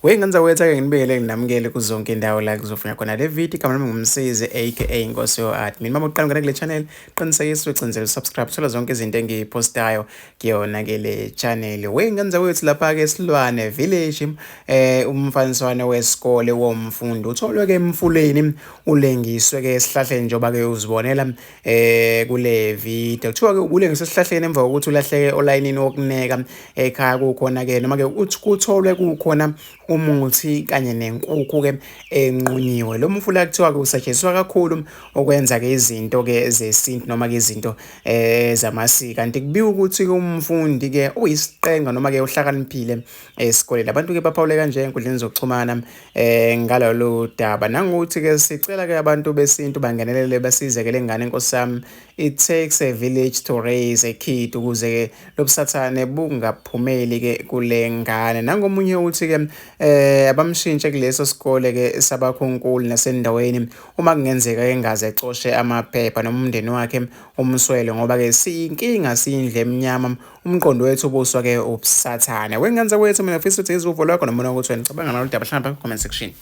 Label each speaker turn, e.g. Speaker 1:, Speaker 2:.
Speaker 1: Wey'ngane zakwethu ake nginibekele nginamukele kuzonke indawo la kuzofuna khona le video. Igama lami nguMsizi aka Inkosi yo-Admin. Uma uqala ungena kule channel, qinisekisa ucinzele subscribe, thola zonke izinto engiyipostayo kuyona ke le channel. Wey'ngane zakwethu lapha-ke eSilwane Village, umfaniswano wesikole womfundi utholwe ke emfuleni ulengiswe ke esihlahleni njengoba ke uzibonela kule video. Kuthiwa ke ubulengiswe esihlahleni emva kokuthi ulahleke olayinini wokuneka ekhaya kukhona ke noma ke uthi kutholwe kukhona umuthi kanye nenkukhu ke enqunyiwe. Lo mfula kuthiwa ke usetshenziswa kakhulu ukwenza ke izinto ke zesintu noma ke izinto zamasiko. Kanti kubikwa ukuthi ke umfundi ke uyisiqenga noma ke uhlakaniphile esikoleni. Abantu ke baphawule kanje enkundleni zokuxhumana ngalolu daba. Nangokuthi ke sicela ke abantu besintu bangenelele basize ke lengane nkosi yami. It takes a village to raise a kid ukuze ke lobusathane bungaphumeli ke kule ngane. Nangomunye uthi ke abamshintshe kuleso sikole ke sabakhunkulu nasendaweni uma kungenzeka engaze ecoshe amaphepha noma umndeni wakhe umswele ngoba ke siyinkinga siyindle emnyama umqondo wethu ubuswa ke ubusathane. Wengane zakwethu mina ngifisa ukuthi izuvo lwakho noma ukuthi wena ucabanga ngalolu daba hlangana comment section.